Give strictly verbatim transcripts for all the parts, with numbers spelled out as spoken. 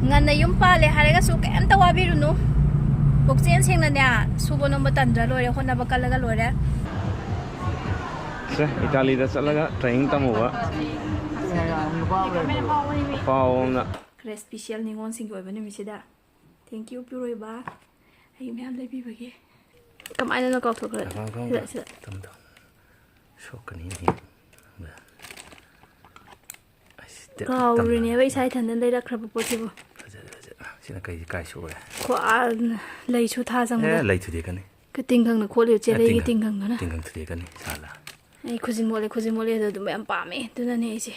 ꯉꯟꯅ ꯌꯨꯝ ꯄꯥꯜꯂꯦ ꯍꯥꯏꯔꯒꯁꯨ ꯀꯩꯝꯇ ꯋꯥꯕꯤꯔꯨꯅꯨ꯫ ꯄꯨꯛꯆꯦꯜ ꯁꯦꯡꯅꯅꯦ, ꯁꯨꯕ ꯅꯣꯝꯕ ꯇꯟꯗ꯭ꯔ ꯂꯣꯏꯔꯦ, ꯍꯣꯠꯅꯕ ꯀꯜꯂꯒ ꯂꯣꯏꯔꯦ꯫ ꯁꯦ, ꯏꯇꯥꯂꯤꯗ ꯆꯠꯂꯒ training ꯇꯝꯃꯨꯕ꯫ ꯄꯥꯎꯅ꯫ ꯈꯔ special ꯅꯤꯉꯣꯜꯁꯤꯡꯒꯤ ꯑꯣꯏꯕ ꯅꯨꯃꯤꯠꯁꯤꯗ thank you ꯄꯤꯔꯣꯏꯕ꯫ ꯑꯩ ꯃꯌꯥꯝ ꯂꯩꯕꯤꯕꯒꯤ꯫ ꯀꯃꯥꯏꯅꯅꯣ ꯀꯥꯎꯊꯣꯛꯈ꯭ꯔꯦ꯫ ꯀꯃꯥꯏ, ꯀꯃꯥꯏ, ꯁꯤꯗ, ꯁꯤꯗ꯫ ꯇꯝ, ꯇꯝ꯫ ꯁꯣꯛꯀꯅꯤ ꯅꯦ꯫ ꯑꯁ, ꯇꯦ-, ꯀꯥꯎꯔꯤꯅꯦꯕ ꯇꯝ-, ꯏꯁꯥ ꯏꯊꯟꯇ ꯂꯩꯔꯛꯈ꯭ꯔꯕ ꯄꯣꯠꯁꯤꯕꯨ꯫ ꯐꯖꯔꯦ, ꯐꯖꯔꯦ꯫ ꯁꯤꯅ ꯀꯩ, ꯀꯥꯏ ꯁꯣꯛꯑꯦ? ꯈ꯭ꯋꯥ-, ꯂꯩꯁꯨ ꯊꯥ ꯆꯪꯕꯗ꯫ ꯑꯦ, ꯂꯩ ꯊꯨꯗꯦꯛꯀꯅꯤ꯫ ꯇꯤꯡꯈꯪꯅ ꯈꯣꯠꯂꯤꯕ ꯑꯦ, ꯆꯦꯂꯩꯒꯤ ꯇꯤꯡꯈꯪ-, ꯇꯤꯡꯈꯪꯗꯨꯅ꯫ ꯇꯤꯡꯈꯪ ꯊꯨꯗꯦꯛꯀꯅꯤ, ꯁꯥꯂꯥ꯫ ꯑꯩ ꯈꯨꯖꯤꯟ ꯃꯣꯠꯂꯦ, ꯈꯨꯖꯤꯟ ꯃꯣꯠꯂꯦ ꯑꯗꯨ ꯑꯗꯨꯝ ꯌꯥꯝ ꯄꯥꯝꯃꯦ, ꯑꯗꯨꯅꯅꯦ ꯑꯩꯁꯦ꯫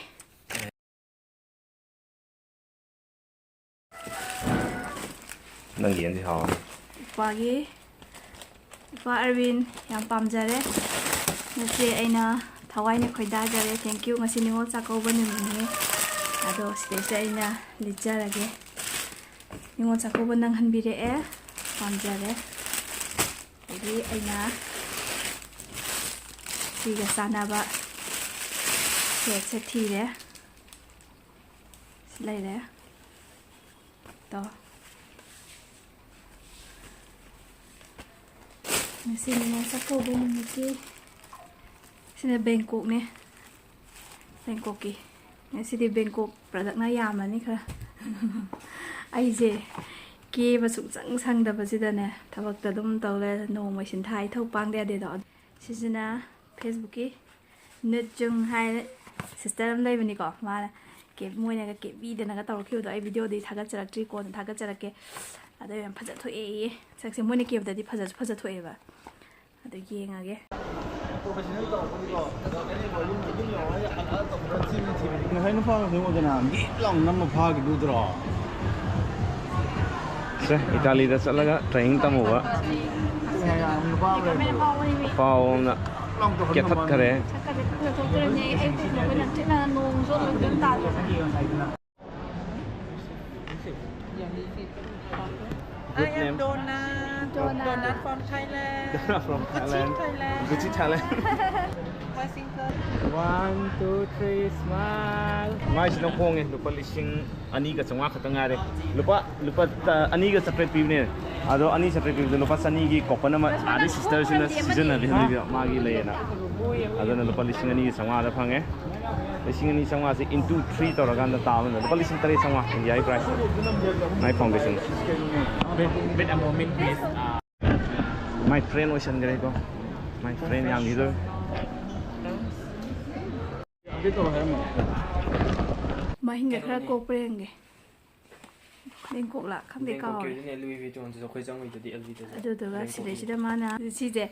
ꯅꯪꯒꯤ ꯌꯦꯟꯁꯦ ꯍꯥꯎꯔꯅꯤ꯫ ꯏꯄꯥꯒꯤ, ꯏꯄꯥ ꯑꯔꯕꯤꯟ ꯌꯥꯝ ꯄꯥꯝꯖꯔꯦ꯫ ꯅꯆꯦ ꯑꯩꯅ ꯊꯋꯥꯏꯅ ꯈꯣꯏꯗꯥꯖꯔꯦ꯫ Thank you꯫ ꯉꯁꯤ ꯅꯤꯉꯣꯜ ꯆꯥꯛꯀꯧꯕ ꯅꯨꯃꯤꯠꯅꯤ꯫ ꯑꯗꯣ ꯁꯤꯗꯩꯁꯤꯗ ꯑꯩꯅ ꯂꯤꯠꯆꯔꯒꯦ꯫ ꯅꯤꯉꯣꯜ ꯆꯥꯛꯀꯧꯕ ꯅꯪꯍꯟꯕꯤꯔꯛꯑꯦ꯫ ꯄꯥꯝꯖꯔꯦ꯫ ꯑꯗꯒꯤ ꯑꯩꯅ ꯁꯤꯒ ꯆꯥꯟꯅꯕ setꯁꯦ ꯊꯤꯔꯦ꯫ ꯁꯤ ꯂꯩꯔꯦ꯫ ꯇꯣ꯫ ꯉꯁꯤ ꯅꯤꯉꯣꯜ ꯆꯥꯛꯀꯧꯕ ꯅꯨꯃꯤꯠꯀꯤ꯫ ꯁꯤꯅ ꯕꯦꯡꯀꯣꯛꯅꯦ꯫ ꯕꯦꯡꯀꯣꯛꯀꯤ꯫ ꯉꯁꯤꯗꯤ ꯕꯦꯡꯀꯣꯛ productꯅ ꯌꯥꯝꯃꯅꯤ ꯈꯔ꯫ ꯑꯩꯁꯦ ꯀꯦꯕ ꯁꯨꯡꯆꯪ ꯁꯪꯗꯕꯁꯤꯗꯅꯦ, ꯊꯕꯛꯇ ꯑꯗꯨꯝ ꯇꯧ ꯂꯩꯔꯦ꯫ ꯅꯣꯡꯃꯩ ꯁꯤꯟꯊꯥ ꯏꯊꯧ ꯄꯥꯡꯗ ꯌꯥꯗꯦꯗꯣ꯫ ꯁꯤꯁꯤꯅ Facebookꯀꯤ ꯅꯨꯠ ꯆꯨꯡ ꯍꯥꯏꯅ sister ꯑꯃ ꯂꯩꯕꯅꯤꯀꯣ꯫ ꯃꯥꯅ ꯀꯦ-, ꯃꯣꯏꯅꯒ ꯀꯦꯕꯤꯗꯅꯒ ꯇꯧꯔꯛꯈꯤꯕꯗꯣ ꯑꯩ videoꯗꯤ ꯊꯥꯒꯠꯆꯔꯛꯇ꯭ꯔꯤ, ꯀꯣꯟꯅ ꯊꯥꯒꯠꯆꯔꯛꯀꯦ꯫ ꯑꯗꯣ ꯌꯥꯝ ꯐꯖ ꯊꯣꯛꯑꯦꯌꯦ꯫ ꯁꯛꯁꯦ ꯃꯣꯏꯅ ꯀꯦꯕꯗꯗꯤ ꯐꯖꯁꯨ ꯐꯖ ꯊꯣꯛꯑꯦꯕ꯫ ꯑꯗꯨ ꯌꯦꯡꯉꯒꯦ꯫ ꯉꯁꯥꯏ ꯅꯨꯄꯥ ꯑꯃ ꯌꯦꯡꯉꯨꯗꯅ ꯃꯤꯠ ꯂꯥꯎ ꯅꯝꯃ ꯐꯥꯈꯤꯕꯗꯨꯗ꯭ꯔꯣ? ꯁꯦ, ꯏꯇꯥꯂꯤꯗ ꯆꯠꯂꯒ training ꯇꯝꯃꯨꯕ꯫ ꯄꯥꯎꯅ ꯀꯦꯊꯠꯈꯔꯦ꯫ I have donut. Donut. Donut from Thailand. From Thailand. Gucci Thailand. Washington. One, two, three, smile. ꯃꯥꯏꯁꯤꯅ ꯍꯣꯡꯉꯦ, ꯂꯨꯄꯥ ꯂꯤꯁꯤꯡ ꯑꯅꯤꯒ ꯆꯥꯝꯃꯉꯥ ꯈꯛꯇ ꯉꯥꯏꯔꯦ꯫ ꯂꯨꯄꯥ, ꯂꯨꯄꯥ, ꯑ, ꯑꯅꯤꯒ ꯆꯥꯇ꯭ꯔꯦꯠ ꯄꯤꯕꯅꯦ꯫ ꯑꯗꯣ ꯑꯅꯤ ꯆꯥꯇ꯭ꯔꯦꯠ ꯄꯤꯕꯗ ꯂꯨꯄꯥ ꯆꯅꯤꯒꯤ coupon ꯑꯃ ꯑꯥꯗꯩ sisterꯁꯤꯅ ꯁꯤꯖꯤꯟꯅꯒꯦ ꯍꯥꯏꯕ ꯃꯥꯒꯤ ꯂꯩꯌꯦꯅ꯫ ꯑꯗꯨꯅ ꯂꯨꯄꯥ ꯂꯤꯁꯤꯡ ꯑꯅꯤꯒ ꯆꯥꯝꯃꯉꯥꯗ ꯐꯪꯉꯦ꯫ ꯂꯤꯁꯤꯡ ꯑꯅꯤ ꯆꯥꯝꯃꯉꯥꯁꯦ into three ꯇꯧꯔꯀꯥꯟꯗ ꯇꯥꯕꯅ ꯂꯨꯄꯥ ꯂꯤꯁꯤꯡ ꯇꯔꯦꯠ ꯆꯥꯝꯃꯉꯥ Indiaꯒꯤ price꯫ My foundation꯫ Wait, wait a moment, please. My friend ꯑꯣꯏꯁꯟꯈ꯭ꯔꯦꯀꯣ꯫ My friend ꯌꯥꯝꯈꯤꯗꯣꯔꯦ꯫ ꯃꯍꯤꯡꯒ ꯈꯔ ꯀꯣꯛꯄ꯭ꯔꯥ ꯌꯦꯡꯒꯦ꯫ ꯂꯦꯡꯀꯣꯛꯂꯥ? ꯈꯪꯗꯦ, ꯀꯥꯎꯔꯦ꯫ ꯂꯦꯡꯀꯣꯛꯀꯤꯗꯨꯅꯦ Louis Vuittonꯗꯨꯁꯨ ꯑꯩꯈꯣꯏ ꯆꯪꯉꯨꯏꯗꯨꯗꯤ L Vꯗꯁꯨ꯫ ꯑꯗꯨꯗꯨꯒ ꯂꯦꯡꯀꯣꯛꯀꯤ꯫ ꯁꯤꯗꯩꯁꯤꯗ ꯃꯥꯅ ꯁꯤꯁꯦ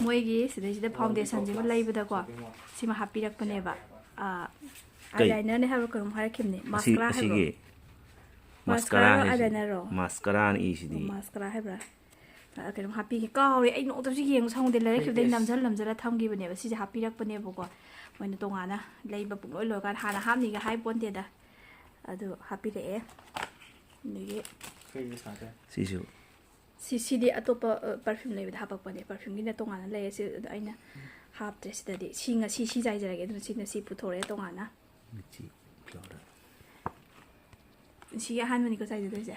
ꯃꯣꯏꯒꯤ ꯁꯤꯗꯩꯁꯤꯗ foundationꯁꯤꯃ ꯂꯩꯕꯗꯀꯣ, ꯁꯤꯃ ꯍꯥꯞꯄꯤꯔꯛꯄꯅꯦꯕ꯫ ꯑꯥ, ꯀꯩ? Eyelinerꯅꯦ ꯍꯥꯏꯕ꯭ꯔꯣ ꯀꯩꯅꯣꯝ ꯍꯥꯏꯔꯛꯈꯤꯕꯅꯦ꯫ ꯑꯁꯤ, Mascara ꯍꯥꯏꯕ꯭ꯔꯣ? ꯑꯁꯤꯒꯤ Mascara ꯍꯥꯏꯁꯤꯗꯤ꯫ Eyelinerꯔꯣ? Mascaraꯅ ꯏꯁꯤꯗꯤ꯫ ꯑꯣ, mascara ꯍꯥꯏꯕ꯭ꯔꯥ? ꯑ, ꯀꯩꯅꯣꯝ ꯍꯥꯞꯄꯤꯒꯦ꯫ ꯀꯥꯎꯔꯦ, ꯑꯩ ꯅꯣꯡꯃꯇꯁꯨ ꯌꯦꯡꯕ ꯁꯪꯍꯧꯗꯦ꯫ ꯂꯩꯔꯛꯈꯤꯕꯗꯩ ꯅꯝꯁꯤꯜ ꯅꯝꯁꯤꯜꯂ ꯊꯝꯈꯤꯕꯅꯦꯕ꯫ ꯁꯤꯁꯦ ꯍꯥꯞꯄꯤꯔꯛꯄꯅꯦꯕꯀꯣ꯫ ꯃꯣꯏꯅ ꯇꯣꯉꯥꯟꯅ ꯂꯩꯕ ꯄꯨꯡꯂꯣꯏ ꯂꯣꯏꯔꯀꯥꯟꯗ ꯍꯥꯟꯅ ꯍꯥꯞꯅꯤꯒ ꯍꯥꯏ ꯄꯣꯟꯇꯦꯗ꯫ ꯑꯗꯨ ꯍꯥꯞꯄꯤꯔꯛꯑꯦ꯫ ꯑꯗꯒꯤ ꯁꯤꯁꯨ꯫ ꯁꯤ, ꯁꯤꯗꯤ ꯑꯇꯣꯞꯄ, ꯑ, perfume ꯂꯩꯕꯗ ꯍꯥꯞꯄꯛꯄꯅꯦ꯫ Perfumeꯒꯤꯅ ꯇꯣꯉꯥꯟꯅ ꯂꯩꯌꯦ꯫ ꯁꯤ, ꯑꯗꯣ ꯑꯩꯅ ꯍꯥꯞꯇ꯭ꯔꯦ ꯁꯤꯗꯗꯤ꯫ ꯁꯤ ꯉꯁꯤ ꯁꯤ ꯆꯥꯏꯖꯔꯒꯦ꯫ ꯑꯗꯨꯅ ꯁꯤ ꯉꯁꯤ ꯄꯨꯊꯣꯔꯛꯑꯦ ꯇꯣꯉꯥꯟꯅ꯫ ꯁꯤ ꯑꯍꯥꯟꯕꯅꯤꯀꯣ ꯆꯥꯏꯖꯗꯣꯏꯁꯦ꯫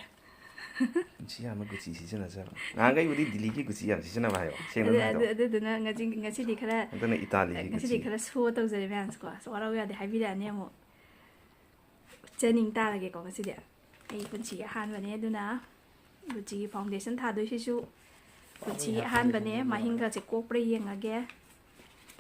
ꯁꯤ ꯌꯥꯝꯅ Gucci ꯁꯤꯖꯤꯟꯅꯖꯕ꯫ ꯅꯍꯥꯟꯈꯩꯕꯨꯗꯤ ꯗꯤꯜꯂꯤꯒꯤ Gucci ꯌꯥꯝ ꯁꯤꯖꯤꯟꯅꯕ ꯍꯥꯏꯌꯣ꯫ ꯁꯦꯡꯅ ꯑꯗꯨ, ꯑꯗꯨ, ꯍꯥꯏꯗꯣ꯫ ꯑꯗꯨꯗꯨꯅ ꯉꯁꯤ, ꯉꯁꯤꯗꯤ ꯈꯔ, ꯍꯟꯗꯛꯅ ꯏꯇꯥꯂꯤꯒꯤ ꯉꯁꯤꯗꯤ Gucci꯫ ꯈꯔ show ꯇꯧꯖꯔꯦ ꯃꯌꯥꯝꯁꯦꯀꯣ꯫ ꯑꯁ, ꯋꯥꯔꯧ ꯌꯥꯗꯦ, ꯍꯥꯏꯕꯤꯔꯛꯑꯅꯤ ꯑꯃꯨꯛ꯫ ꯆꯦꯟꯅꯤꯡ ꯇꯥꯔꯒꯦꯀꯣ ꯉꯁꯤꯗꯤ꯫ ꯑꯩ ꯄꯨꯟꯁꯤꯒꯤ ꯑꯍꯥꯟꯕꯅꯦ, ꯑꯗꯨꯅ Gucciꯒꯤ foundation ꯊꯥꯗꯣꯏꯁꯤꯁꯨ ꯄꯨꯟꯁꯤꯒꯤ ꯑꯍꯥꯟꯕꯅꯦ꯫ ꯃꯍꯤꯡꯒꯁꯦ ꯀꯣꯛꯄ꯭ꯔꯥ ꯌꯦꯡꯉꯒꯦ꯫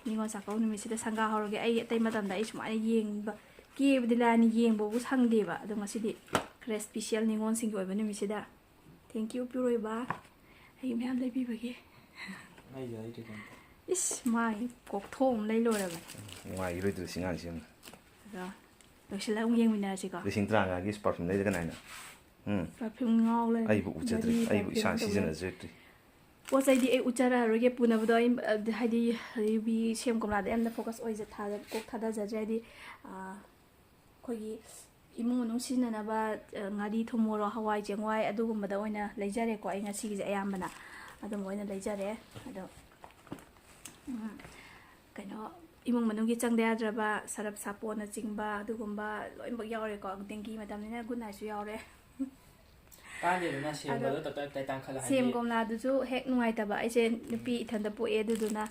ꯅꯤꯉꯣꯜ ꯆꯥꯛꯀꯧ ꯅꯨꯃꯤꯠꯁꯤꯗ ꯁꯪꯒꯥ ꯍꯧꯔꯒꯦ꯫ ꯑꯩ ꯑꯇꯩ ꯃꯇꯝꯗ ꯑꯩ ꯁꯨꯃꯥꯏꯅ ꯌꯦꯡꯕ, ꯀꯦꯕꯗꯤ ꯂꯥꯏꯅ ꯌꯦꯡꯕꯕꯨ ꯁꯪꯗꯦꯕ꯫ ꯑꯗꯣ ꯉꯁꯤꯗꯤ ꯈꯔ special ꯅꯤꯉꯣꯜꯁꯤꯡꯒꯤ ꯑꯣꯏꯕ ꯅꯨꯃꯤꯠꯁꯤꯗ꯫ Thank you ꯄꯤꯔꯣꯏꯕ, ꯑꯩ ꯃꯌꯥꯝ ꯂꯩꯕꯤꯕꯒꯤ꯫ ꯑꯩꯒꯤ ꯂꯩꯗ꯭ꯔꯤ ꯀꯩꯝꯇ꯫ ꯏꯁ, ꯃꯥꯒꯤ ꯀꯣꯛꯊꯣꯛ ꯑꯃ ꯂꯩ ꯂꯣꯏꯔꯕꯅꯤ꯫ ꯅꯨꯡꯉꯥꯏꯈꯤꯔꯣꯏꯗ꯭ꯔꯣ ꯁꯤ ꯉꯥꯡꯁꯤ ꯑꯃꯨꯛ? ꯑꯗꯣ ꯂꯣꯏꯁꯤꯜꯂꯒ ꯑꯃꯨꯛ ꯌꯦꯡꯃꯤꯟꯅꯔꯁꯤꯀꯣ꯫ ꯂꯤꯁꯤꯡ ꯇꯔꯥꯃꯉꯥꯒꯤ perfume ꯂꯩꯗ ꯀꯅꯥ ꯍꯥꯏꯅꯣ? ꯎꯝ꯫ Perfume ꯉꯥꯎ ꯂꯩꯔꯦ꯫ ꯑꯩꯕꯨ ꯎꯖꯗ꯭ꯔꯤ, ꯒꯥꯔꯤ ꯑꯩꯕꯨ ꯏꯁꯥꯅ perfume ꯇꯧ ꯂꯩꯔꯦ꯫ ꯁꯤꯖꯤꯟꯅꯖꯗ꯭ꯔꯤ꯫ ꯄꯣꯠ ꯆꯩꯗꯤ ꯑꯩ ꯎꯠꯆꯔꯛꯑꯔꯣꯏꯒꯦ꯫ ꯄꯨꯅꯕꯗꯣ ꯑꯩ, ꯑ, ꯍꯥꯏꯗꯤ, ꯌꯨꯕꯤ, ꯁꯦꯝ, ꯀꯣꯝꯂꯥꯗ ꯌꯥꯝꯅ focus ꯑꯣꯏꯖ-, ꯊꯥꯗ-, ꯀꯣꯛ ꯊꯥꯗꯖꯗ꯭ꯔꯦ꯫ ꯍꯥꯏꯗꯤ, ꯑ, ꯑꯩꯈꯣꯏꯒꯤ ꯏꯃꯨꯡ ꯃꯅꯨꯡ ꯁꯤꯖꯤꯟꯅꯅꯕ, ꯑ, ꯉꯥꯔꯤ, ꯊꯨꯝ, ꯃꯣꯔꯣꯛ, ꯍꯋꯥꯏ ꯆꯦꯡꯋꯥꯏ ꯑꯗꯨꯒꯨꯝꯕꯗ ꯑꯣꯏꯅ ꯂꯩꯖꯔꯦꯀꯣ꯫ ꯑꯩ ꯉꯁꯤꯒꯤꯁꯦ ꯑꯌꯥꯝꯕꯅ ꯑꯗꯨꯝꯕ ꯑꯣꯏꯅ ꯂꯩꯖꯔꯦ꯫ ꯑꯗꯣ, ꯎꯝ, ꯀꯩꯅꯣ, ꯏꯃꯨꯡ ꯃꯅꯨꯡꯒꯤ ꯆꯪꯗ ꯌꯥꯗ꯭ꯔꯕ ꯁꯔꯞ ꯁꯥꯄꯣꯟꯅꯆꯤꯡꯕ ꯑꯗꯨꯒꯨꯝꯕ ꯂꯣꯏꯅꯃꯛ ꯌꯥꯎꯔꯦꯀꯣ꯫ ꯗꯦꯡꯒꯤ ꯃꯇꯝꯅꯤꯅ ꯒꯨꯗ ꯅꯥꯏꯠꯁꯨ ꯌꯥꯎꯔꯦ꯫ ꯀꯥꯟꯗꯦꯗꯅ, ꯁꯦꯝꯕꯗꯣ ꯑꯗꯣ ꯇꯞ ꯇꯞ ꯇꯞ ꯇꯥꯡꯈꯠꯂꯛꯑꯗꯤ꯫ ꯁꯦꯝ ꯀꯣꯝꯂꯥꯗꯨꯁꯨ ꯍꯦꯛ ꯅꯨꯡꯉꯥꯏꯇꯕ꯫ ꯑꯩꯁꯦ ꯅꯨꯄꯤ ꯏꯊꯟꯗ ꯄꯣꯛꯑꯦ, ꯑꯗꯨꯗꯨꯅ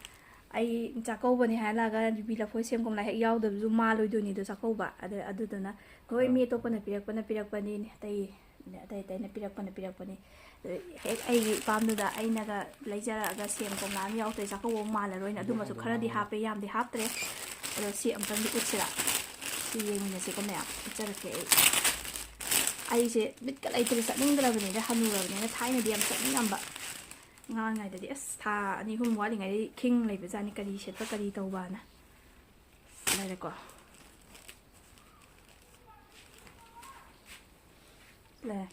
ꯑꯩ ꯆꯥꯛꯀꯧꯕꯅꯤ ꯍꯥꯏꯔ ꯂꯥꯛꯑꯒ ꯌꯨꯕꯤ ꯂꯐꯣꯏ ꯁꯦꯝ ꯀꯣꯝꯂꯥ ꯍꯦꯛ ꯌꯥꯎꯗꯕꯁꯨ ꯃꯥꯜꯂꯣꯏꯗꯣꯏꯅꯤꯗꯣ ꯆꯥꯛꯀꯧꯕ꯫ ꯑꯗ-, ꯑꯗꯨꯗꯨꯅ ꯍꯣꯏ, ꯑꯥ꯫ ꯃꯤ ꯑꯇꯣꯞꯄꯅ ꯄꯤꯔꯛꯄꯅ ꯄꯤꯔꯛꯄꯅꯤ, ꯑꯇꯩ, ꯑꯇꯩ ꯑꯇꯩꯅ ꯄꯤꯔꯛꯄꯅ ꯄꯤꯔꯛꯄꯅꯤ꯫ ꯑꯗ ꯍꯦꯛ ꯑꯩꯒꯤ ꯏꯄꯥꯝꯗꯨꯗ ꯑꯩꯅꯒ ꯂꯩꯖꯔꯛꯑꯒ ꯁꯦꯝ ꯀꯣꯝꯂꯥ ꯑꯃ ꯌꯥꯎꯗ꯭ꯔꯦ ꯆꯥꯛꯀꯧꯕ ꯑꯃ ꯃꯥꯜꯂꯔꯣꯏꯅ ꯑꯗꯨꯃꯁꯨ ꯈꯔꯗꯤ ꯍꯥꯞꯄꯦ, ꯌꯥꯝꯗꯤ ꯍꯥꯞꯇ꯭ꯔꯦ꯫ ꯑꯗꯣ ꯁꯤ ꯑꯃꯨꯛꯇꯪꯗꯤ ꯎꯠꯁꯤꯔꯥ? ꯁꯤ ꯌꯦꯡꯃꯤꯟꯅꯁꯤꯀꯣ ꯃꯌꯥꯝ, ꯎꯠꯆꯔꯛꯀꯦ ꯑꯩ꯫ ꯑꯩꯁꯦ ꯕꯤꯠꯀ ꯂꯩꯇ꯭ꯔꯦ, ꯆꯠꯅꯤꯡꯗ꯭ꯔꯕꯅꯤꯗ, ꯍꯅꯨꯔꯕꯅꯤꯅ꯫ ꯊꯥꯏꯅꯗꯤ ꯌꯥꯝ ꯆꯠꯅꯤꯡꯉꯝꯕ꯫ ꯑꯉꯥꯡ ꯑꯣꯏꯔꯤꯉꯩꯗꯗꯤ ꯑꯁ ꯊꯥ ꯑꯅꯤ ꯑꯍꯨꯝ ꯋꯥꯠꯂꯤꯉꯩꯗꯒꯤ ꯈꯤꯡ ꯂꯩꯕꯖꯥꯠꯅꯤ, ꯀꯔꯤ ꯁꯦꯠꯄ ꯀꯔꯤ ꯇꯧꯕꯅ꯫ ꯂꯩꯔꯦꯀꯣ꯫ ꯂꯩꯔꯦ꯫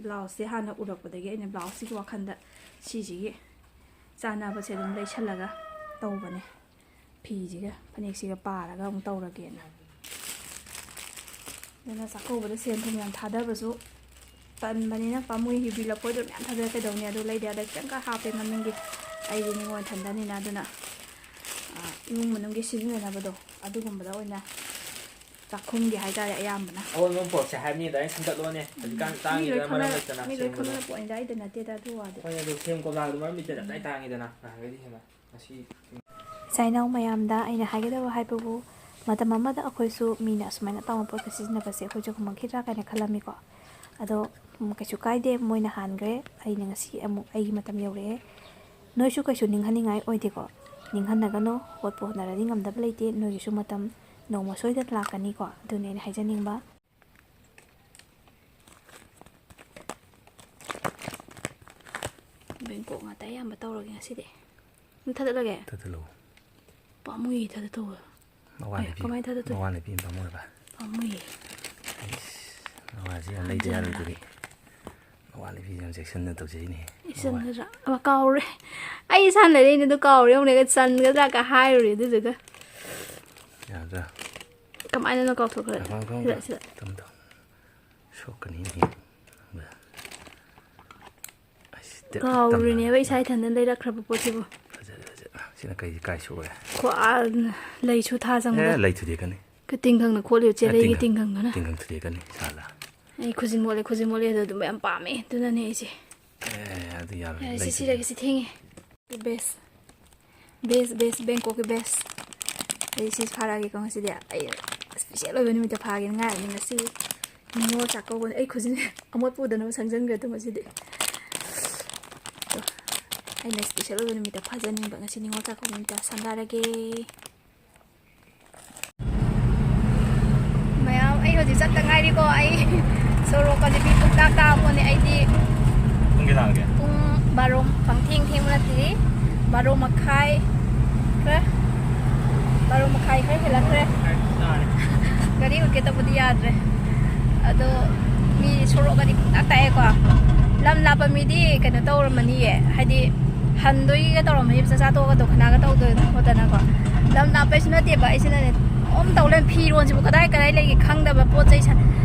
ꯕ꯭ꯂꯥꯎꯁꯁꯦ ꯍꯥꯟꯅ ꯎꯔꯛꯄꯗꯒꯤ ꯑꯩꯅ ꯕ꯭ꯂꯥꯎꯁꯁꯤꯒꯤ ꯋꯥꯈꯜꯗ ꯁꯤꯁꯤꯒꯤ ꯆꯥꯟꯅꯕꯁꯦ ꯑꯗꯨꯝ ꯂꯩꯁꯜꯂꯒ ꯇꯧꯕꯅꯦ꯫ ꯐꯤꯁꯤꯒ ꯐꯅꯦꯛꯁꯤꯒ ꯄꯥꯔꯒ ꯑꯃꯨꯛ ꯇꯧꯔꯒꯦꯅ꯫ ꯑꯗꯨꯅ ꯆꯥꯛꯀꯧꯕꯗ ꯁꯦꯟ ꯊꯨꯝ ꯌꯥꯝ ꯊꯥꯗꯕꯁꯨ ꯇꯟꯕꯅꯤꯅ ꯄꯥꯝꯃꯨꯏ꯫ ꯌꯨꯕꯤ ꯂꯐꯣꯏꯗꯣ ꯃꯌꯥꯝ ꯊꯥꯗꯔ ꯀꯩꯗꯧꯅꯤ? ꯑꯗꯨ ꯂꯩꯗ ꯌꯥꯗ ꯈꯤꯇꯪꯈꯛ ꯍꯥꯞꯄꯦ ꯃꯃꯤꯡꯒꯤ, ꯑꯩꯗꯤ ꯅꯤꯉꯣꯜ ꯏꯊꯟꯗꯅꯤꯅ꯫ ꯑꯗꯨꯅ, ꯑ, ꯏꯃꯨꯡ ꯃꯅꯨꯡꯒꯤ ꯁꯤꯖꯤꯟꯅꯅꯕꯗꯣ ꯑꯗꯨꯒꯨꯝꯕꯗ ꯑꯣꯏꯅ ꯆꯥꯛꯈꯨꯝꯒꯤ ꯍꯥꯏꯇꯥꯔꯦ ꯑꯌꯥꯝꯕꯅ꯫ ꯑꯑꯣꯟꯕ ꯄꯣꯠꯁꯦ ꯍꯥꯏꯕꯅꯤꯗ, ꯑꯩꯅ ꯁꯦꯝꯒꯠꯂꯣꯅꯦ꯫ ꯍꯧꯖꯤꯛꯀꯥꯟ ꯃꯤ ꯂꯣꯏ ꯇꯥꯡꯉꯤꯗꯅ ꯃꯔꯝ ꯈꯪꯅ-, ꯂꯩꯇꯅ ꯃꯤ ꯂꯣꯏ ꯁꯦꯝꯕꯗꯣ꯫ ꯈꯪꯅꯔ ꯄꯣꯠꯅꯤꯗ, ꯑꯩꯗ ꯅꯠꯇꯦꯗ ꯑꯗꯨ ꯋꯥꯗꯤ꯫ ꯍꯣꯏ, ꯑꯗꯨ ꯁꯦꯝ ꯀꯣꯝꯂꯥꯗꯣ ꯃꯔꯝ ꯂꯩꯇꯅ ꯇꯥꯏ ꯇꯥꯡꯉꯤꯗꯅ ꯅꯍꯥꯟꯈꯩꯗꯤ ꯍꯦꯟꯅ꯫ ꯉꯁꯤ ꯏꯆꯥ ꯏꯅꯥꯎ ꯃꯌꯥꯝꯗ ꯑꯩꯅ ꯍꯥꯏꯒꯗꯕ ꯍꯥꯏꯕꯕꯨ, ꯃꯇꯝ ꯑꯃꯗ ꯑꯩꯈꯣꯏꯁꯨ ꯃꯤꯅ ꯑꯁꯨꯃꯥꯏꯅ ꯑꯇꯥꯡꯕ ꯄꯣꯠꯀ ꯁꯤꯖꯤꯟꯅꯕꯁꯦ ꯑꯩꯈꯣꯏꯁꯨ ꯉꯝꯃꯛꯈꯤꯗ꯭ꯔꯥ ꯀꯥꯏꯅ ꯈꯜꯂꯝꯃꯤꯀꯣ꯫ ꯑꯗꯣ, ꯎꯝ, ꯀꯩꯁꯨ ꯀꯥꯏꯗꯦ, ꯃꯣꯏꯅ ꯍꯥꯟꯈ꯭ꯔꯦ, ꯑꯩꯅ ꯉꯁꯤ ꯑꯃꯨꯛ ꯑꯩꯒꯤ ꯃꯇꯝ ꯌꯧꯔꯛꯑꯦ꯫ ꯅꯣꯏꯁꯨ ꯀꯩꯁꯨ ꯅꯤꯡꯍꯟꯅꯤꯡꯉꯥꯏ ꯑꯣꯏꯗꯦꯀꯣ, ꯅꯤꯡꯍꯟꯅꯒꯅꯣ, ꯍꯣꯠꯄꯨ ꯍꯣꯠꯅꯔꯗꯤ ꯉꯝꯗꯕ ꯂꯩꯇꯦ, ꯅꯣꯏꯒꯤꯁꯨ ꯃꯇꯝ ꯅꯣꯡꯃ ꯁꯣꯏꯗꯅ ꯂꯥꯛꯀꯅꯤꯀꯣ, ꯑꯗꯨꯅꯤ ꯑꯩꯅ ꯍꯥꯏꯖꯅꯤꯡꯕ꯫ ꯕꯦꯡꯀꯣꯛ ꯉꯥꯛꯇ ꯑꯌꯥꯝꯕ ꯇꯧꯔꯒꯦ ꯉꯁꯤꯗꯤ꯫ ꯑꯗꯨꯝ ꯊꯥꯗꯠꯂꯒꯦ? ꯊꯥꯗꯠꯂꯣ꯫ ꯄꯥꯝꯃꯨꯏꯌꯦ ꯊꯥꯗꯠꯇꯧꯕ꯫ ꯃꯋꯥ ꯑꯦ, ꯂꯩꯕꯤ-, ꯀꯃꯥꯏꯅ ꯊꯥꯗꯠꯇꯣꯏ? ꯃꯋꯥ ꯂꯩꯕꯤ ꯑꯃ ꯄꯥꯝꯃꯨꯔꯕ? ꯄꯥꯝꯃꯨꯏꯌꯦ꯫ ꯏꯁ, ꯃꯋꯥꯁꯤ ꯌꯥꯝ ꯂꯩꯗ ꯍꯟꯖꯟꯈ꯭ꯔꯦ꯫ ꯌꯥꯔꯣꯏꯗꯨꯔꯤ꯫ ꯃꯋꯥ ꯂꯩꯕꯤꯁꯤ ꯌꯥꯝ ꯆꯦꯛꯁꯤꯟꯅ ꯇꯧꯖꯩꯅꯦ꯫ ꯏꯁ, ꯃꯋꯥ꯫ ꯆꯟꯒꯗ꯭ꯔꯥ? ꯑꯃ ꯀꯥꯎꯔꯦ꯫ ꯑꯩ ꯏꯁꯥꯅ ꯂꯩꯔꯛꯏꯅꯦ ꯑꯗꯨ ꯀꯥꯎꯔꯦ꯫ ꯑꯃꯨꯛꯅꯦ ꯆꯟꯒꯗ꯭ꯔꯥ ꯀ ꯍꯥꯏꯔꯨꯔꯦ ꯑꯗꯨꯗꯨꯒ꯫ ꯌꯥꯗ꯭ꯔꯥ? ꯀꯃꯥꯏꯅꯅꯣ ꯀꯥꯎꯊꯣꯛꯈ꯭ꯔꯦ꯫ ꯁꯤꯗ, ꯁꯤꯗ꯫ ꯇꯝ, ꯇꯝ꯫ ꯁꯣꯛꯀꯅꯤ ꯃꯤ꯫ ꯑꯩꯁ, ꯇꯦꯞ ꯀꯥꯎꯔꯤꯅꯦꯕ ꯇꯝꯅ꯫ ꯏꯁꯥ ꯏꯊꯟꯗ ꯂꯩꯔꯛꯈ꯭ꯔꯕ ꯄꯣꯠꯁꯤꯕꯨ꯫ ꯐꯖꯔꯦ, ꯐꯖꯔꯦ꯫ ꯁꯤꯅ ꯀꯩ, ꯀꯥꯏ ꯁꯣꯛꯑꯦ? ꯈ꯭ꯋꯥ-, ꯂꯩꯁꯨ ꯊꯥ ꯆꯪꯕꯗ꯫ ꯑꯦ, ꯂꯩ ꯊꯨꯗꯦꯛꯀꯅꯤ꯫ ꯇꯤꯡꯈꯪꯅ ꯈꯣꯠꯂꯤꯕ, ꯑꯦ, ꯆꯦꯔꯩꯒꯤ ꯇꯤꯡꯈꯪ-, ꯇꯤꯡꯈꯪꯗꯨꯅ꯫ ꯇꯤꯡꯈꯪ ꯊꯨꯗꯦꯛꯀꯅꯤ, ꯁꯥꯂꯥ꯫ ꯑꯩ ꯈꯨꯖꯤꯟ ꯃꯣꯠꯂꯦ, ꯈꯨꯖꯤꯟ ꯃꯣꯠꯂꯦ, ꯑꯗꯨ ꯑꯗꯨꯝ ꯌꯥꯝ ꯄꯥꯝꯃꯦ, ꯑꯗꯨꯅꯅꯦ ꯑꯩꯁꯦ꯫ ꯑꯦ, ꯑꯗꯨ ꯌꯥꯔꯣꯏ, ꯌꯥꯔꯦ, ꯁꯤ ꯂꯩꯇ꯭ꯔꯗꯤ꯫ ꯁꯤꯔꯒꯦ, ꯁꯤ ꯊꯦꯡꯉꯦ꯫ Best, best, best, ꯕꯦꯡꯀꯣꯛꯀꯤ best꯫ ꯑꯩ ꯁꯤ ꯐꯥꯔꯛꯑꯒꯦꯀꯣ ꯉꯁꯤꯗꯤ꯫ ꯑꯩ special ꯑꯣꯏꯕ ꯅꯨꯃꯤꯠꯇ ꯐꯥꯒꯦꯅ ꯉꯥꯏꯔꯕꯅꯤ ꯉꯁꯤ꯫ ꯅꯤꯉꯣꯜ ꯆꯥꯛꯀꯧꯕꯅꯤ꯫ ꯑꯩ ꯈꯨꯖꯤꯟ ꯑꯃꯣꯠꯄ ꯎꯗꯅꯕ ꯁꯪꯖꯟꯈ꯭ꯔꯦ ꯑꯗꯣ ꯉꯁꯤꯗꯤ꯫ ꯑꯗꯣ ꯑꯩꯅ special ꯑꯣꯏꯕ ꯅꯨꯃꯤꯠꯇ ꯐꯥꯖꯅꯤꯡꯕ꯫ ꯉꯁꯤ ꯅꯤꯉꯣꯜ ꯆꯥꯛꯀꯧꯕ ꯅꯨꯃꯤꯠꯇ ꯁꯪꯒꯥꯔꯒꯦ꯫ ꯃꯌꯥꯝ, ꯑꯩ ꯍꯧꯖꯤꯛ ꯆꯠꯇ ꯉꯥꯏꯔꯤꯀꯣ꯫ ꯑꯩ ꯁꯣꯔꯣꯛꯀꯁꯦ ꯃꯤ ꯄꯨꯡꯇꯥꯛ ꯇꯥꯛꯑꯄꯣꯠꯅꯦ꯫ ꯑꯩꯗꯤ ꯄꯨꯡ ꯀꯌꯥ ꯇꯥꯔꯒꯦ? ꯄꯨꯡ ꯕꯥꯔꯣ, ꯄꯪꯊꯦꯡ ꯊꯦꯡꯕ ꯅꯠꯇ꯭ꯔꯤ꯫ ꯕꯥꯔꯣ ꯃꯈꯥꯏ ꯈꯔ, ꯕꯥꯔꯣ ꯃꯈꯥꯏ ꯈꯔ ꯍꯦꯜꯂꯛꯈ꯭ꯔꯦ꯫ ꯒꯥꯔꯤ ꯎꯠꯀꯦ ꯇꯧꯕꯗꯤ ꯌꯥꯗ꯭ꯔꯦ꯫ ꯑꯗꯣ ꯃꯤ ꯁꯣꯔꯣꯛꯀꯗꯤ ꯄꯨꯡꯇꯥꯛ ꯇꯥꯛꯑꯦꯀꯣ꯫ ꯂꯝ ꯂꯥꯞꯄ ꯃꯤꯗꯤ ꯀꯩꯅꯣ ꯇꯧꯔꯝꯃꯅꯤꯌꯦ, ꯍꯥꯏꯗꯤ ꯍꯟꯗꯣꯏꯒ ꯇꯧꯔꯝꯃꯅꯤ, ꯆꯥꯛꯆꯥ ꯇꯣꯛꯑꯒ ꯗꯣꯈꯅꯥꯒ ꯇꯧꯗꯣꯏꯅ ꯈꯣꯠꯇꯅꯀꯣ꯫ ꯂꯝ ꯂꯥꯞꯄꯩꯁꯨ ꯅꯠꯇꯦꯕ, ꯑꯩꯁꯤꯅꯅꯦ ꯑꯗꯨꯝ ꯇꯧ ꯂꯩ꯫ ꯐꯤꯔꯣꯟꯁꯤꯕꯨ ꯀꯗꯥꯏ ꯀꯗꯥꯏ ꯂꯩꯒꯦ ꯈꯪꯗꯕ, ꯄꯣꯠ ꯆꯩ ꯁ-,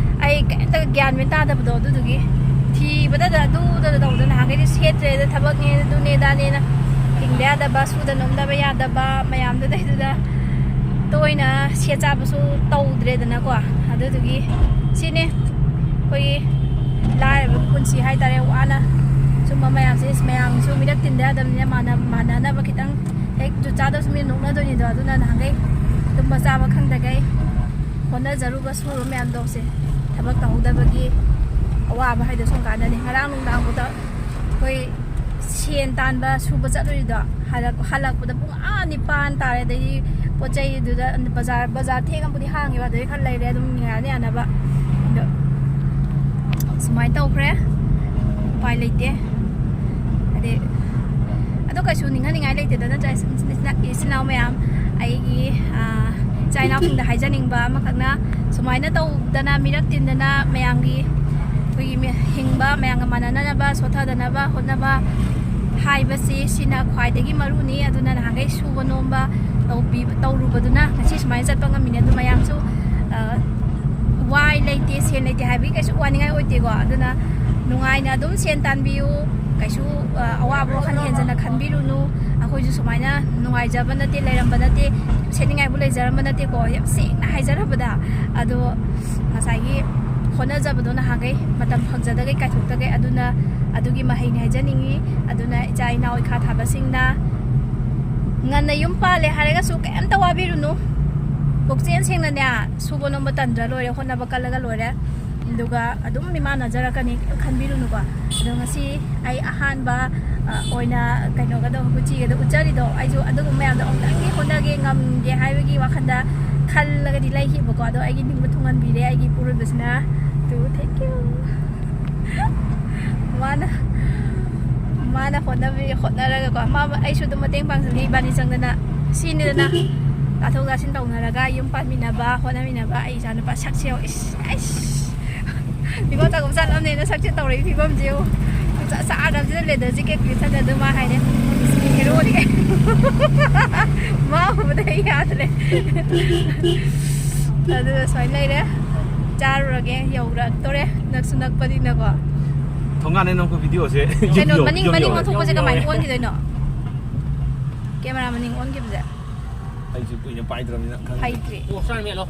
ꯑꯩ ꯀꯩꯝꯇ ꯒ꯭ꯌꯥꯟ ꯃꯦꯟ ꯇꯥꯗꯕꯗꯣ꯫ ꯑꯗꯨꯗꯨꯒꯤ ꯊꯤꯕꯗꯗ ꯑꯗꯨꯗ ꯇꯧꯗꯅ ꯅꯍꯥꯟꯈꯩꯗꯤ ꯁꯦꯠꯇ꯭ꯔꯦꯗ, ꯊꯕꯛꯅꯦ ꯑꯗꯨꯅꯦ ꯑꯗꯥꯅꯦꯅ ꯍꯤꯡꯗ ꯌꯥꯗꯕ, ꯁꯨꯗ ꯅꯣꯝꯗꯕ ꯌꯥꯗꯕ ꯃꯌꯥꯝꯗꯨꯗꯩꯗꯨꯗ ꯇꯣꯏꯅ ꯁꯦꯠ ꯆꯥꯕꯁꯨ ꯇꯧꯗ꯭ꯔꯦꯗꯅꯀꯣ꯫ ꯑꯗꯨꯗꯨꯒꯤ ꯁꯤꯅꯤ ꯑꯩꯈꯣꯏꯒꯤ ꯂꯥꯏꯔꯕꯒꯤ ꯄꯨꯟꯁꯤ ꯍꯥꯏꯇꯥꯔꯦ꯫ ꯋꯥꯅ ꯁꯨꯝꯕ ꯃꯌꯥꯝꯁꯦ, ꯃꯌꯥꯝꯁꯨ ꯃꯤꯔꯛ ꯇꯤꯟꯗ ꯌꯥꯗꯕꯅꯤꯅ ꯃꯥꯟꯅ-, ꯃꯥꯟꯅꯅꯕ ꯈꯤꯇꯪ ꯍꯦꯛ ꯖꯨꯠ ꯆꯥꯗꯕꯁꯨ ꯃꯤ ꯅꯣꯛꯅꯗꯣꯏꯅꯤꯗꯣ꯫ ꯑꯗꯨꯅ ꯅꯍꯥꯟꯈꯩ ꯇꯨꯝꯕ ꯆꯥꯕ ꯈꯪꯗꯈꯩ ꯍꯣꯠꯅꯖꯔꯨꯕ ꯁꯨꯔꯨꯕ ꯃꯌꯥꯝꯗꯣꯁꯦ, ꯊꯕꯛ ꯇꯧꯍꯧꯗꯕꯒꯤ ꯑꯋꯥꯕ ꯍꯥꯏꯗꯣ ꯁꯣꯝ ꯀꯥꯟꯗꯅꯤ꯫ ꯉꯔꯥꯡ ꯅꯨꯡꯗꯥꯡꯕꯨꯗ ꯑꯩꯈꯣꯏ ꯁꯦꯟ ꯇꯥꯟꯕ ꯁꯨꯕ ꯆꯠꯂꯨꯏꯗꯣ, ꯍꯜꯂꯛ-, ꯍꯜꯂꯛꯄꯗ ꯄꯨꯡ ꯑꯥ ꯅꯤꯄꯥꯟ ꯇꯥꯔꯦ꯫ ꯑꯗꯩꯗꯤ ꯄꯣꯠ ꯆꯩꯗꯨꯗ ꯕꯖꯥꯔ, ꯕꯖꯥꯔ ꯊꯦꯡꯉꯕꯨꯗꯤ ꯍꯥꯡꯉꯦꯕ, ꯑꯗꯩ ꯈꯔ ꯂꯩꯔꯦ ꯑꯗꯨꯝ ꯌꯥꯅ ꯌꯥꯅꯕ꯫ ꯑꯗꯣ ꯁꯨꯃꯥꯏꯅ ꯇꯧꯈ꯭ꯔꯦ, ꯎꯄꯥꯏ ꯂꯩꯇꯦ꯫ ꯍꯥꯏꯗꯤ ꯑꯗꯣ ꯀꯩꯁꯨ ꯅꯤꯡꯍꯟꯅꯤꯡꯉꯥꯏ ꯂꯩꯇꯦꯗ, ꯅꯠꯇ꯭ꯔꯥ ꯏꯆꯤꯟ-, ꯏꯆꯤꯟ-, ꯏꯆꯤꯟ ꯏꯅꯥꯎ ꯃꯌꯥꯝ? ꯑꯩꯒꯤ, ꯑꯥ, ꯏꯆꯥ ꯏꯅꯥꯎꯁꯤꯡꯗ ꯍꯥꯏꯖꯅꯤꯡꯕ ꯑꯃꯈꯛꯅ, ꯁꯨꯃꯥꯏꯅ ꯇꯧꯗꯅ ꯃꯤꯔꯛ ꯇꯤꯟꯗꯅ ꯃꯌꯥꯝꯒꯤ, ꯑꯩꯈꯣꯏꯒꯤ ꯃꯤ-, ꯍꯤꯡꯕ ꯃꯌꯥꯝꯒ ꯃꯥꯟꯅꯅꯅꯕ, ꯁꯣꯠꯊꯗꯅꯕ ꯍꯣꯠꯅꯕ ꯍꯥꯏꯕꯁꯤ ꯁꯤꯅ ꯈ꯭ꯋꯥꯏꯗꯒꯤ ꯃꯔꯨꯅꯤ꯫ ꯑꯗꯨꯅ ꯅꯍꯥꯟꯈꯩ ꯁꯨꯕ ꯅꯣꯝꯕ ꯇꯧꯕꯤ-, ꯇꯧꯔꯨꯕꯗꯨꯅ ꯉꯁꯤ ꯁꯨꯃꯥꯏꯅ ꯆꯠꯄ ꯉꯝꯃꯤꯅꯦ꯫ ꯑꯗꯨ ꯃꯌꯥꯝꯁꯨ ꯑ, ꯋꯥꯏ ꯂꯩꯇꯦ, ꯁꯦꯟ ꯂꯩꯇꯦ ꯍꯥꯏꯕꯒꯤ ꯀꯩꯁꯨ ꯋꯥꯅꯤꯡꯉꯥꯏ ꯑꯣꯏꯗꯦꯀꯣ꯫ ꯑꯗꯨꯅ ꯅꯨꯡꯉꯥꯏꯅ ꯑꯗꯨꯝ ꯁꯦꯟ ꯇꯥꯟꯕꯤꯌꯨ, ꯀꯩꯁꯨ, ꯑ, ꯑꯋꯥꯕ ꯋꯥꯈꯜ ꯍꯦꯟꯖꯟꯅ ꯈꯟꯕꯤꯔꯨꯅꯨ꯫ ꯑꯩꯈꯣꯏꯁꯨ ꯁꯨꯃꯥꯏꯅ ꯅꯨꯡꯉꯥꯏꯖꯕ ꯅꯠꯇꯦ, ꯂꯩꯔꯝꯕ ꯅꯠꯇꯦ, ꯁꯦꯠꯅꯤꯡꯉꯥꯏꯕꯨ ꯂꯩꯖꯔꯝꯕ ꯅꯠꯇꯦꯀꯣ, ꯌꯥꯝ ꯁꯦꯡꯅ ꯍꯥꯏꯖꯔꯕꯗ꯫ ꯑꯗꯣ ꯉꯁꯥꯏꯒꯤ ꯍꯣꯠꯅꯖꯕꯗꯣ ꯅꯍꯥꯟꯈꯩ ꯃꯇꯝ ꯐꯪꯖꯗꯒꯩ, ꯀꯥꯏꯊꯣꯛꯇꯒꯩ, ꯑꯗꯨꯅ ꯑꯗꯨꯒꯤ ꯃꯍꯩꯅꯤ ꯍꯥꯏꯖꯅꯤꯡꯉꯤ꯫ ꯑꯗꯨꯅ ꯏꯆꯥ ꯏꯅꯥꯎ ꯏꯈꯥ ꯊꯥꯕꯁꯤꯡꯅ ꯉꯟꯅ ꯌꯨꯝ ꯄꯥꯜꯂꯦ ꯍꯥꯏꯔꯒꯁꯨ ꯀꯩꯝꯇ ꯋꯥꯕꯤꯔꯨꯅꯨ, ꯄꯨꯛꯆꯦꯜ ꯁꯦꯡꯅꯅꯦ ꯁꯨꯕ ꯅꯣꯝꯕ ꯇꯟꯗ꯭ꯔ ꯂꯣꯏꯔꯦ, ꯍꯣꯠꯅꯕ ꯀꯜꯂꯒ ꯂꯣꯏꯔꯦ꯫ ꯑꯗꯨꯒ ꯑꯗꯨꯝ ꯃꯤꯃꯥꯟꯅꯖꯔꯛꯀꯅꯤ, ꯀꯩꯝ ꯈꯟꯕꯤꯔꯨꯅꯨꯀꯣ꯫ ꯑꯗꯣ ꯉꯁꯤ ꯑꯩ ꯑꯍꯥꯟꯕ, ꯑ, ꯑꯣꯏꯅ ꯀꯩꯅꯣꯒꯗꯣ, ꯒꯨꯆꯤꯒꯗꯣ ꯎꯠꯆꯔꯤꯗꯣ, ꯑꯩꯁꯨ ꯑꯗꯨꯒꯨꯝꯕ ꯃꯌꯥꯝꯗꯣ ꯑꯃꯨꯛꯇꯪꯗꯤ ꯍꯣꯠꯅꯒꯦ, ꯉꯝꯒꯦ ꯍꯥꯏꯕꯒꯤ ꯋꯥꯈꯜꯗ ꯈꯜꯂꯒꯗꯤ ꯂꯩꯈꯤꯕꯀꯣ꯫ ꯑꯗꯣ ꯑꯩꯒꯤ ꯅꯤꯡꯕ ꯊꯨꯡꯍꯟꯕꯤꯔꯦ ꯑꯩꯒꯤ ꯏꯄꯨꯔꯣꯏꯕꯁꯤꯅ꯫ Two, thank you꯫ ꯃꯥꯅ, ꯃꯥꯅ ꯍꯣꯠꯅꯕꯤ-, ꯍꯣꯠꯅꯔꯒꯀꯣ, ꯃꯥ, ꯑꯩꯁꯨ ꯑꯗꯨꯝ ꯃꯇꯦꯡ ꯄꯥꯡꯖꯒꯦ, ꯏꯕꯥꯅꯤ ꯆꯪꯗꯅ꯫ ꯁꯤꯅꯤꯗꯅ ꯇꯥꯊꯣꯛ ꯇꯥꯁꯤꯟ ꯇꯧꯅꯔꯒ ꯌꯨꯝ ꯄꯥꯟꯃꯤꯟꯅꯕ, ꯍꯣꯠꯅꯃꯤꯟꯅꯕ꯫ ꯑꯩ ꯏꯆꯥ ꯅꯨꯄꯥ ꯁꯛꯁꯦ ꯌꯦꯡꯉꯣ, ꯏꯁ, ꯑꯩꯁ꯫ ꯅꯤꯉꯣꯜ ꯆꯥꯛꯈꯨꯝ ꯆꯥꯅꯕꯅꯦꯅ ꯁꯛꯁꯦ ꯇꯧꯔꯛꯏ ꯐꯤꯕꯝꯁꯦ ꯌꯦꯡꯉꯣ꯫ ꯆꯥ-, ꯆꯥꯗꯕꯁꯤꯗ leather jacket ꯂꯤꯠꯁꯜꯂꯦ꯫ ꯑꯗꯨ ꯃꯥ ꯍꯥꯏꯅꯦ, "ꯏꯁ, ꯃꯤ ꯍꯦꯔꯣꯅꯤ ꯀꯩꯅꯣ꯫ ꯃꯥ ꯎꯕꯗ ꯑꯩ ꯌꯥꯗ꯭ꯔꯦ꯫" ꯑꯗꯨꯅ ꯁꯨꯃꯥꯏꯅ ꯂꯩꯔꯦ꯫ ꯆꯥꯔꯨꯔꯒꯦ, ꯌꯧꯔꯛꯇꯣꯔꯦ꯫ ꯅꯛꯁꯨ ꯅꯛꯄꯅꯤꯅꯀꯣ꯫ ꯊꯣꯡꯒꯥꯟꯗ ꯅꯝꯃꯛꯄ videoꯁꯦ ꯀꯩꯅꯣ, ꯌꯨꯝ ꯌꯧ-, ꯃꯅꯤꯡ, ꯌꯨꯝ ꯃꯅꯤꯡ ꯌꯧꯔꯦ꯫ ꯑꯣꯟꯊꯣꯛꯄꯁꯦ ꯀꯃꯥꯏꯅ ꯑꯣꯟꯈꯤꯗꯣꯏꯅꯣ? Camera ꯃꯅꯤꯡ ꯑꯣꯟꯈꯤꯕꯁꯦ꯫ ꯑꯩꯁꯨ ꯀꯨꯏꯅ ꯄꯥꯏꯗ꯭ꯔꯕꯅꯤꯅ ꯈꯪꯗꯦ꯫ ꯍꯩꯇ꯭ꯔꯤ꯫ ꯑꯣ, ꯁ꯭ꯋꯥꯏ ꯃꯦꯠꯂꯣ꯫